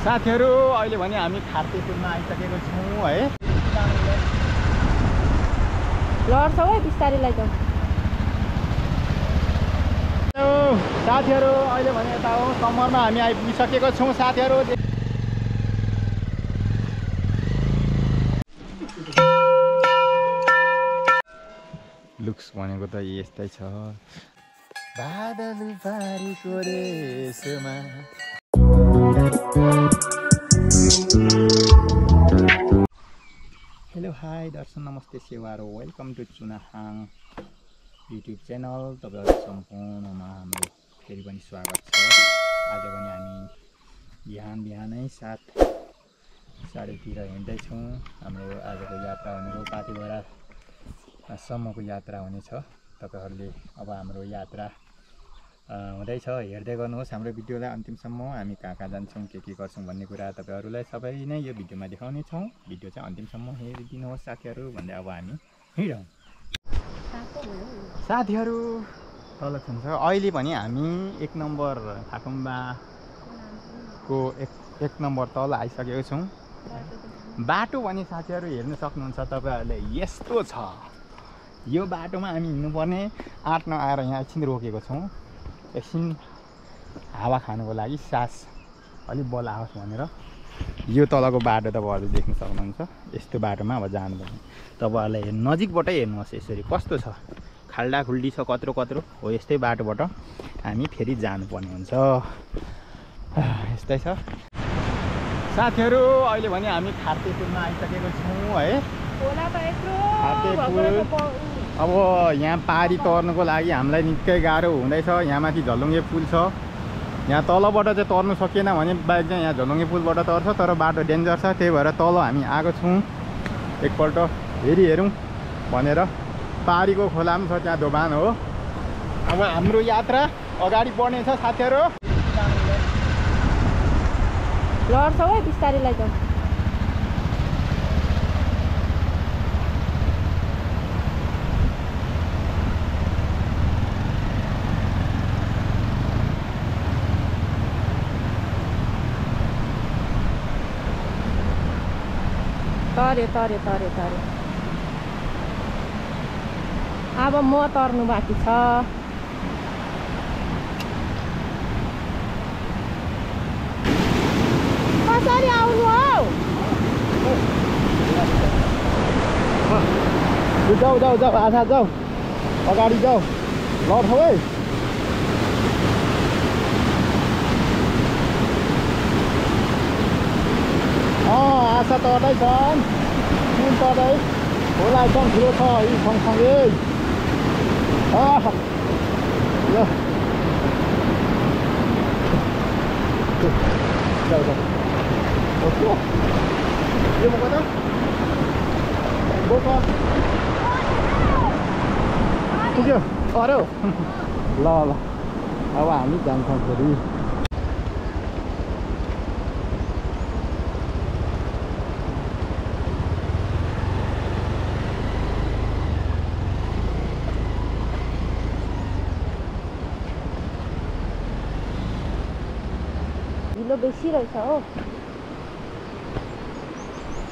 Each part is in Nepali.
साथीहरु अहिले भने हामी खार्ते पुलमा आइसकेको छौं है। लड्छ है बिस्तारै लैजाऊ। साथीहरु अहिले भने यता हो कम्मरमा हामी आइपुगिसकेको छौं साथीहरु। लुक्स भनेको त यस्तै छ। बादल बारीको रेसमा हेलो हाई दर्शन नमस्ते सेवारो वेलकम टु चुनाहाङ युट्युब च्यानल। तपाईहरु सम्पूर्णमा हाम्रो फेरि पनि स्वागत छ। आज पनि हामी बिहानै 7:30 हिँड्दैछौँ। हाम्रो आजको यात्रा भनेको पाथिभरा सम्मको यात्रा हुनेछ। तपाईहरुले अब हाम्रो यात्रा हुँदैछ हेर्दै गर्नुहोस् हाम्रो भिडियोलाई अन्तिमसम्म। हामी कहाँ जान्छौँ के गर्छौँ भन्ने कुरा तपाईहरुलाई सबै नै यो भिडियोमा देखाउने छौँ। भिडियो चाहिँ अन्तिमसम्म हेरिदिनुहोस् साथीहरु भन्दै अब हामी हिँडौँ। साथीहरु तल छन्छ अहिले पनि हामी 1 नम्बर थाकुम्बाको 1 नम्बर तल आइसकेको छौँ। बाटो पनि साथीहरु हेर्न सक्नुहुन्छ तपाईहरुले यस्तो छ। यो बाटोमा हामी हिँड्नुपर्ने 8 नआएर यहाँ एकछिन रोकेको छौँ। एकछिन हावा खानुको लागि सास अलिक बल आओस् भनेर। यो तलको बाटो तपाईहरुले देख्न सक्नुहुन्छ। यस्तो बाटोमा अब जानुपर्ने तपाईहरुलाई नजिकबाटै हेर्नुहोस् यसरी कस्तो छ। खाल्डा खुल्डी छ कत्रो हो। यस्तै बाटोबाट हामी फेरि जानुपर्ने हुन्छ। यस्तै छ साथीहरु अहिले भने हामी खार्ते पुलमा आइसकेको छौँ है। खार्ते पुल अब यहाँ पारी तर्नुको लागि हामीलाई निकै गाह्रो हुँदैछ। यहाँ माथि झलुङ्गे पुल छ। यहाँ तलबाट चाहिँ तर्नु सकिएन भने बाइक चाहिँ यहाँ झलुङ्गे पुलबाट तर्छ। तर बाटो डेन्जर छ त्यही भएर तल हामी आएको छौँ। एकपल्ट हेरौँ भनेर। पारीको खोला पनि छ त्यहाँ दोभान हो। अब हाम्रो यात्रा अगाडि बढ्नेछ साथीहरु। लड्छ है बिस्तारै लैजाऊ। तरे अब म तर्नु बाँकी छ। कसरी आउनु हौ? जाऊ आधा जाऊ अगाडि जाऊ। लड्छ है। आशा तर्दैछन्। पुल तर्दै खोला एकदम ठुलो छ यी सँगसँगै। पुग्यो अरे ल अब हामी जान्छौँ फेरि। ढिलो बेसी रहेछ हो।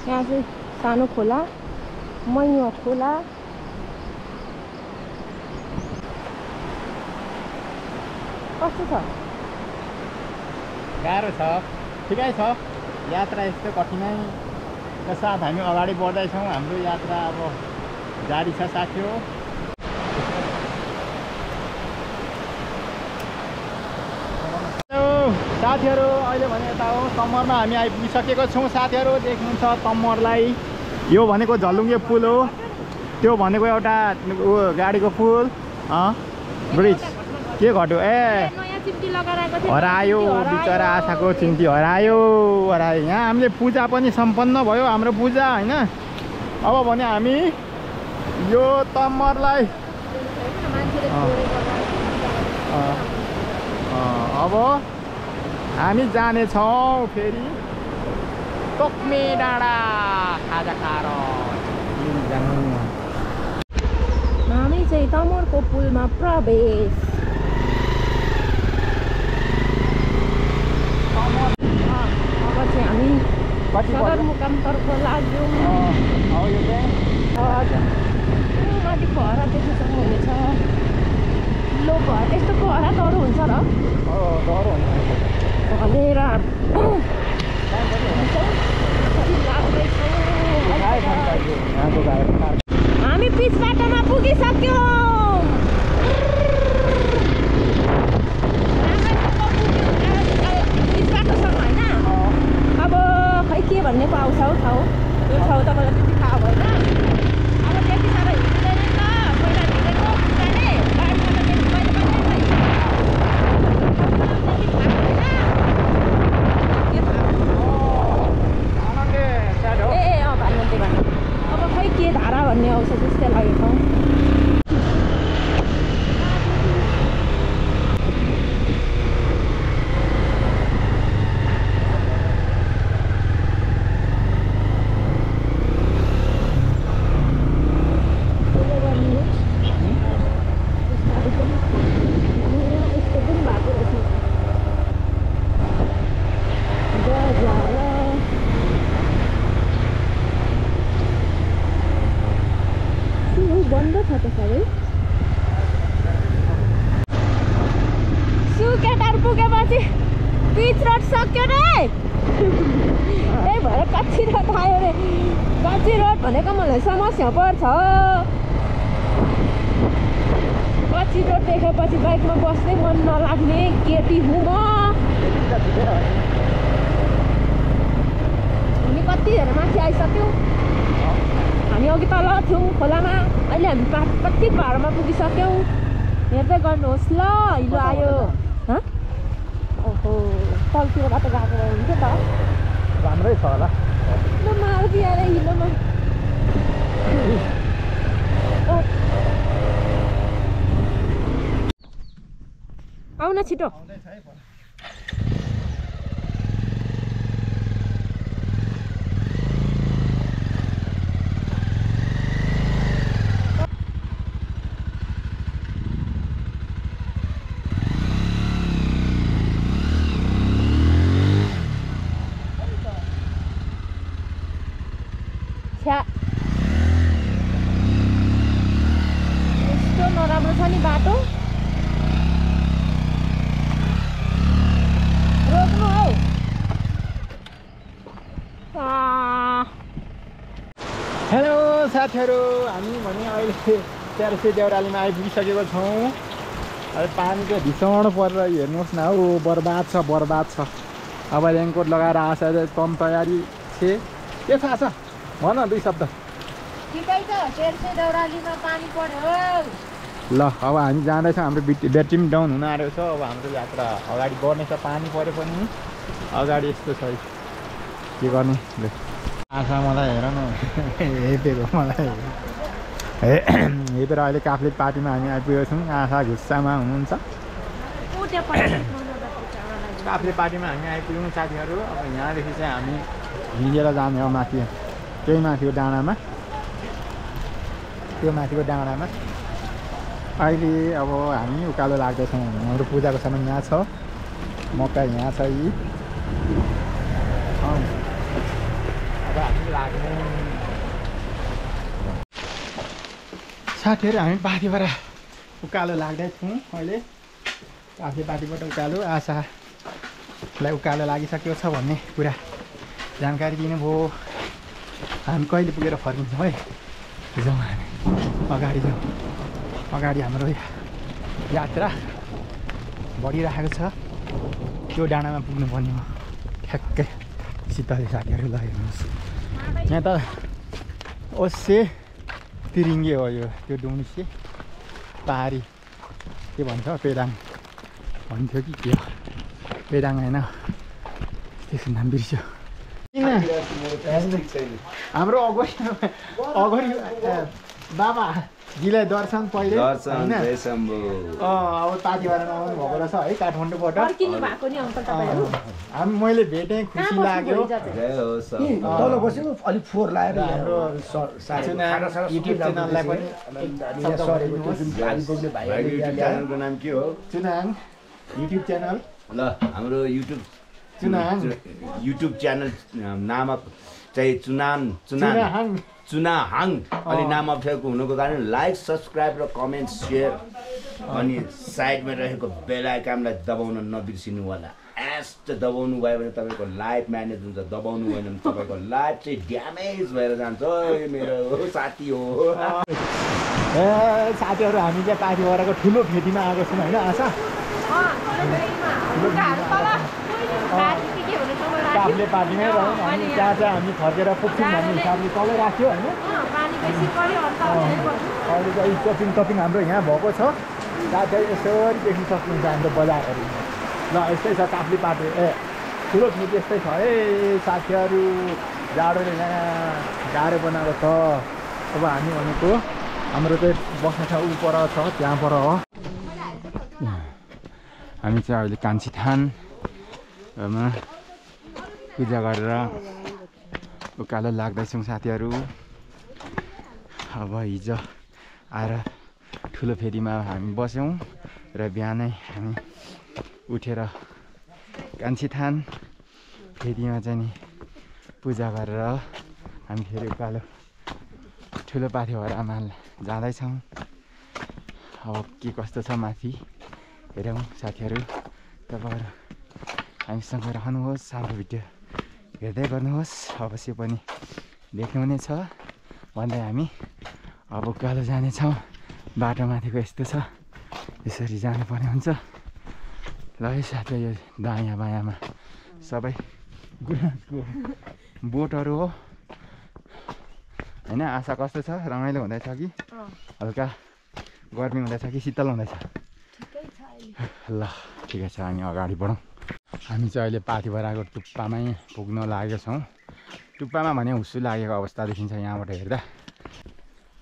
यहाँ चाहिँ सानो खोला मैया खोला। कस्तो छ? गाह्रो छ ठिकै छ। यात्रा यस्तो कठिनाइका साथ हामी अगाडि बढ्दैछौँ। हाम्रो यात्रा अब जारी छ साथीहरु। साथीहरु अहिले भने यता हो कम्मरमा हामी आइपुगिसकेको छौँ साथीहरु। देख्नुहुन्छ कम्मरलाई। यो भनेको झलुङ्गे पुल हो। त्यो भनेको एउटा गाडीको पुल ब्रिज के घट्यो हरायो बिचरा आशाको चिम्टी हरायो। यहाँ हामीले पूजा पनि सम्पन्न भयो हाम्रो पूजा हैन। अब भने हामी यो तम्मरलाई अब हामी जानेछौँ फेरि तोक्मे डाँडा खाजा खाएर। हामी चाहिँ तमरको पुलमा प्रवेश। अब कति पर्यो सदरमुकामतर्फ लाग्यो अब यो चाहिँ हजुर माथि घरा देख्न सक्नुहुनेछ लो घर त्यस्तो घरा डह्रो हुन्छ र डह्रो हुन्छ भनेर हामी पिच बाटोमा पुगिसक्यौँ पिच बाटोसम्म होइन अब खै के भन्ने पो आउँछ हौ ठाउँ यो ठाउँ तपाईँलाई त्यति थाहा भएन अब त्यति साह्रो हिँड्दैन नि त पहिला हिँडेको खुट्टाले गाडीमा त त्यति कहिले अब खै के धारा भन्ने आउँछ जस्तै लाग्यो ठाउँ बन्द छ त सबै सुकेटार पुगेपछि पिच रोड सक्यो रे त्यही भएर कच्ची रोड आयो रे कच्ची रोड भनेको मलाई समस्या पर्छ कच्ची रोड देखेपछि बाइकमा बस्दै मन नलाग्ने केटी हुँ म हामी कतिजना माथि आइसक्यौँ हामी अघि तल थियौँ खोलामा अहिले हामी कति पाहाडमा पुगिसक्यौँ हेर्दै गर्नुहोस् ल हिलो आयो ओहो तलतिर बाटो गएको हुन्थ्यो त राम्रै छ होला ल मारुति आएर हिलोमा आउन छिटो यस्तो नराम्रो छ नि बाटो रोक्नु हौ हेलो साथीहरू हामी भने अहिले 1300 देउरालीमा आइपुगिसकेको छौँ अहिले पानीको भिसाउनु परेर हेर्नुहोस् न हौ बर्बाद छ अब रेनकोट लगाएर आशा कम तयारी छे के थाहा छ भन 2 शब्द ठिकै छ 1300 देउरालीमा पानी पर्यो ल अब हामी जाँदैछौँ हाम्रो ब्याट्री पनि डाउन हुन आएको छ अब हाम्रो यात्रा अगाडि बढ्नेछ पानी परे पनि अगाडि यस्तो छ के गर्ने ल आशा मलाई हेर न हेपेको मलाई हेपेर अहिले काफ्लेट पार्टीमा हामी आइपुगेको छौँ आशा घुस्सामा हुनुहुन्छ काफ्लेट पार्टीमा हामी आइपुग्यौँ साथीहरू अब यहाँदेखि चाहिँ हामी हिँडेर जाने हो माथि त्यही माथिको डाँडामा त्यो माथिको डाँडामा अहिले अब हामी उकालो लाग्दैछौँ हाम्रो पूजाको सामान यहाँ छ मकै यहाँ छ यी अब हामी लाग्ने साथीहरू हामी पार्टीबाट उकालो लाग्दैछौँ अहिले पार्टीबाट उकालो आशालाई उकालो लागिसकेको छ भन्ने कुरा जानकारी दिनुभयो हामी कहिले पुगेर फर्किन्छौँ है जाउँ हामी अगाडि हाम्रो यात्रा बढिरहेको छ त्यो डाँडामा पुग्नुपर्ने हो ठ्याक्कै शीतले साथीहरू ल हेर्नुहोस् यहाँ त ओसे तिरिङ्गे हो यो त्यो डुम्से पहाडी के भन्छ पेदाङ भन्थ्यो कि के हो पेदाङ होइन त्यसको नाम बिर्स्यो किन हाम्रो अगाडि बाबा जीलाई दर्शन पहिले अब पार्टीबाट नआउनु भएको रहेछ है काठमाडौँबाट हामी मैले भेटेँ खुसी लाग्यो तल बस्यो अलिक फोहोर लगाएर युट्युब च्यानललाई पनि नाम के हो चुनाङ युट्युब च्यानल ल हाम्रो युट्युब युट्युब च्यानल नामक चाहिँ चुनाहाङ अलि नाम अप्ठ्यारो हुनुको कारण लाइक सब्सक्राइब र कमेन्ट सेयर अनि साइडमा रहेको बेल आइकनलाई दबाउन नबिर्सिनु होला। एस्ट दबाउनु भयो भने तपाईँको लाइफ म्यानेज हुन्छ, दबाउनु भएन भने तपाईँको लाइफ चाहिँ ड्यामेज भएर जान्छ। मेरो साथी हो। साथीहरू हामी चाहिँ पाथिभराको ठुलो फेदीमा आएको छौँ होइन आशा? काफले पार्टीमै रह्यौँ हामी। त्यहाँ चाहिँ हामी फर्केर पुग्छौँ भन्ने हिसाबले तलै राख्यो होइन। अहिले चाहिँ टपिङ हाम्रो यहाँ भएको छ। त्यहाँ चाहिँ यसरी देख्न सक्नुहुन्छ हाम्रो बजारहरू। ल यस्तै छ काफले पार्टी। ठुलो फेदी यस्तै छ है साथीहरू। जाडोले यहाँ गाह्रो बनाएको छ। अब हामी भनेको हाम्रो चाहिँ बस्ने ठाउँ उपर छ, त्यहाँ पर हो। हामी चाहिँ अहिले कान्छी थानमा पूजा गरेर उकालो लाग्दैछौँ साथीहरू। अब हिजो आएर ठुलो फेदीमा हामी बस्यौँ र बिहानै हामी उठेर कान्छी थान फेदीमा चाहिँ नि पूजा गरेर हामी फेरि उकालो ठुलो पाथिभरामा जाँदैछौँ। अब के कस्तो छ माथि हेरौँ साथीहरू। तपाईँहरू हामीसँग रहनुहोस्, हाम्रो भिडियो हेर्दै गर्नुहोस्, अवश्य पनि देख्नुहुनेछ भन्दै हामी अब उकालो जानेछौँ। बाटो माथिको यस्तो छ, यसरी जानुपर्ने हुन्छ। ल है साथी, यो दायाँ बायाँमा सबै गुराँसको बोटहरू हो होइन। आशा कस्तो छ? रमाइलो हुँदैछ कि हल्का गर्मी हुँदैछ कि शीतल हुँदैछ? ल ठिकै छ, हामी अगाडि बढौँ। हामी चाहिँ अहिले पाथिभराको टुप्पामै पुग्न लागेका छौँ। टुप्पामा भने हुस्सु लागेको अवस्था देखिन्छ यहाँबाट हेर्दा।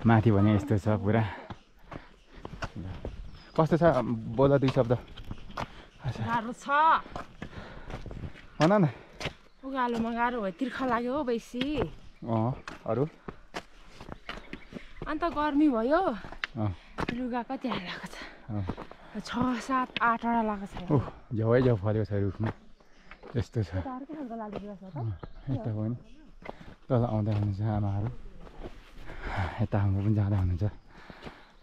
माथि भने यस्तो छ पुरा। कस्तो छ बोल दुई शब्द। गाह्रो छ भन न। उकालोमा गाह्रो भयो, तिर्खा लाग्यो हो बेसी। अरू अन्त गर्मी भयो। लुगा कति हालेको छ? 6, 7, 8वटा लगाएको छ। झ्याउ झ्याउ फलेको छ रुखमा, यस्तो छ। यता पनि तल आउँदै हुनुहुन्छ आमाहरू, यता हाम्रो पनि जाँदा हुनुहुन्छ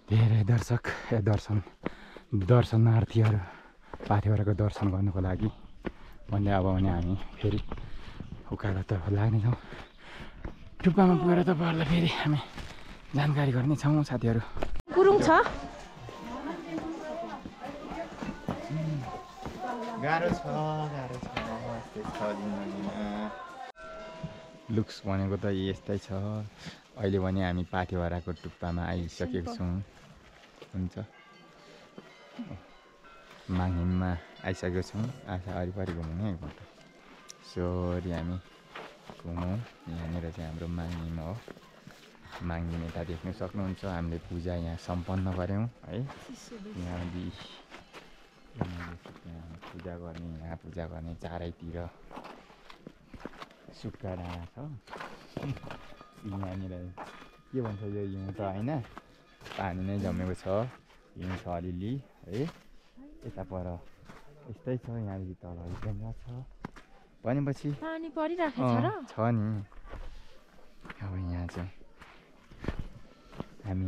धेरै दर्शक दर्शनार्थीहरू पाथिभराको दर्शन गर्नुको लागि भन्दै। अब भने हामी फेरि उकालोतर्फ लाग्नेछौँ। टुप्पामा पुगेर तपाईँहरूलाई फेरि हामी जानकारी गर्नेछौँ साथीहरू। गुरुङ छ गाह्रो छ लुक्स भनेको त यस्तै छ। अहिले भने हामी पाथिभराको टुप्पामा आइसकेको छौँ। हुन्छ माङहिममा आइसकेको छौँ। आशा वरिपरि घुम्नु एकपल्ट सरी हामी घुमौँ। यहाँनिर चाहिँ हाम्रो माङहिम हो। माङहिम यता देख्न सक्नुहुन्छ। हामीले पूजा यहाँ सम्पन्न गऱ्यौँ है। यहाँ पूजा गर्ने चारैतिर सुक्खा डाँडा छ। यहाँनिर के भन्छ यो हिउँ त होइन, पानी नै जमेको छ। हिउँ छ अलिअलि है। यता पर यस्तै छ। यहाँदेखि तल ढुङ्गा छ भनेपछि पानी परिराखेको छ नि। अब यहाँ चाहिँ हामी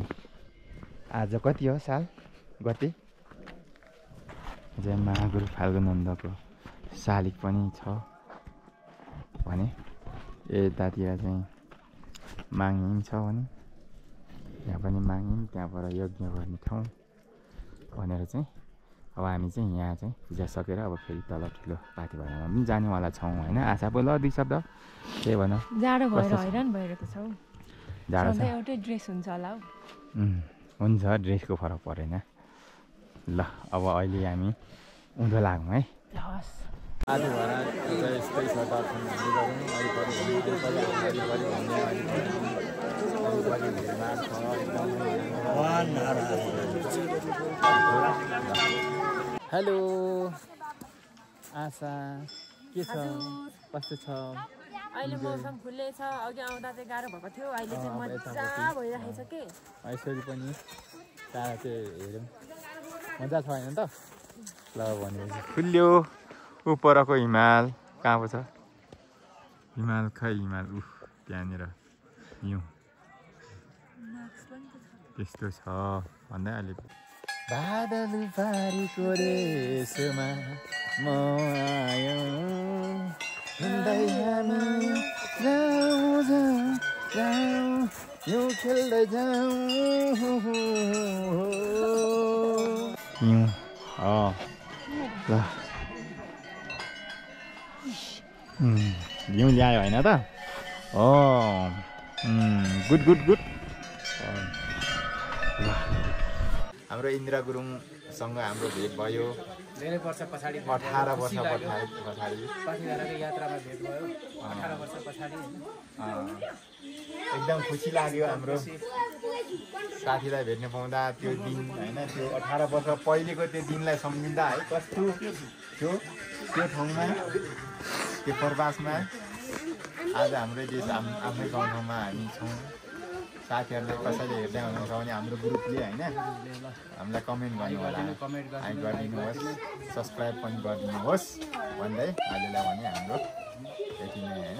आज कति हो साल गते चाहिँ महागुरु फाल्गुनन्दको शालिग पनि छ भने। यतातिर चाहिँ माङहिम छ भने यहाँ पनि माङहिम, त्यहाँबाट यज्ञ गर्ने ठाउँ भनेर चाहिँ अब हामी चाहिँ यहाँ चाहिँ पूजा सकेर अब फेरि तल ठुलो पाथिभरामा पनि जानेवाला छौँ होइन। आशा बोल दुई शब्द के भन। जाडो भएर हैरान भइरहेको छौ। जाडो छ एउटै ड्रेस हुन्छ होला हौ। हुन्छ, ड्रेसको फरक परेन। ल अब अहिले हामी उँधो लागौँ है। पाथिभरा यस्तै छ। दर्शन हेलो आशा, के छ? कस्तो छ? अहिले मौसम खुल्लै छ। अघि आउँदा चाहिँ गाह्रो भएको थियो, अहिले चाहिँ मजा भइरहेको छ के। यसरी पनि टाढा चाहिँ हेरौँ, मजा छ होइन त? ल भनेपछि खुल्यो उपरको हिमाल कहाँ पो छ हिमाल खै हिमाल त्यहाँनिर हिउँ त्यस्तो छ भन्दै अलि बादल बारीको रेसमा म आयो हिँड्दै हामी जाउँ जाउँ जाउँ हिउँ खेल्दै जाउँ हिउँ ल हिउँ ल्यायो होइन त गुड गुड गुड हाम्रो इन्द्र गुरुङसँग हाम्रो भेट भयो धेरै वर्ष पछाडि 18 वर्ष पछाडि यात्रामा भेट भयो 18 वर्ष पछाडि एकदम खुसी लाग्यो हाम्रो साथीलाई भेट्न पाउँदा त्यो दिन होइन त्यो 18 वर्ष पहिलेको त्यो दिनलाई सम्झिँदा है कस्तो थियो त्यो ठाउँमा त्यो प्रवासमा आज हाम्रै देश आफ्नै गाउँठाउँमा हामी छौँ साथीहरूले कसैले हेर्दै हुनुहुन्छ भने हाम्रो ग्रुपले होइन हामीलाई कमेन्ट गर्नु होला गरिदिनुहोस् सब्सक्राइब पनि गरिदिनुहोस् भन्दै अहिलेलाई भने हाम्रो यति नै होइन